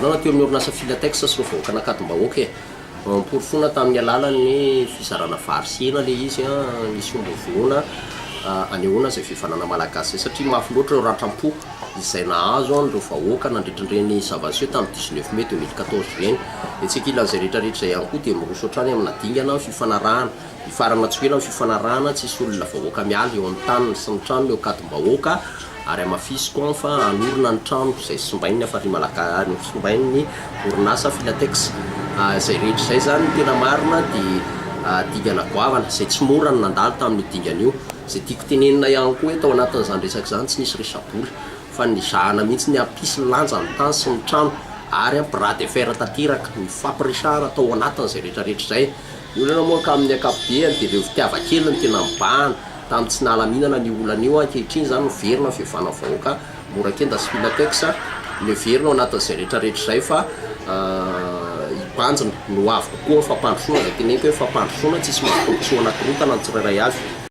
Fihavanana teo amin'ny orinasa Filatex sy ireo vahoakan'Ankadimbahoaka e. Noporofoina tamin'ny alalan'ny fizarana vary sy hena ilay izy, nisy omby vonoina hanehoana izay fihavanana malagasy izay satria mafy loatra ireo ratram-po izay nahazo an'ireo vahoaka nandritra ireny zava-niseho tamin'ny 19 mai 2014 ireny. Etsy ankilan'izay rehetra rehetra izay ihany koa dia miroso hatrany amina dingana fifanarahana. Hifarana tsy ho ela ny fifanarahana, tsy hisy olona vahoaka miala eo amin'ny taniny sy ny tranony eo Ankadimbahoaka ary hamafisiko an fa hanorina ny trano izay simbain'ny Hafari Malagasy, nosimbain'ny orinasa Filatex. Izay rehetra izay izany ny tena marina dia dingana goavana izay tsy mora ny nandalo tamin'io dingana io. Izay tiako tenenina ihany koa hoe tao anatin'izany resaka izany tsy nisy resa-bola fa nizahana mihitsy ny hampisy lanja ny tany sy ny trano ary bras de fer tanteraka nifampiresahana tao anatin'izay rehetra rehetra izay. Ny olana moa ka amin'ny ankapobeany dia ireo fitiavan-kely no tena mibahana tamin'ny tsy nahalaminana an'io olana io, ankehitriny izany miverina ny fiovana vahoaka mora kenda sy filatex no heverina ao anatin'izay rehetra rehetra izay fa hibanjina ny ho avy kokoa ny fampandrosoana izay teneniko hoe fampandrosoana tsisy maha tombontsoa anakorontana ny tsirairay avy.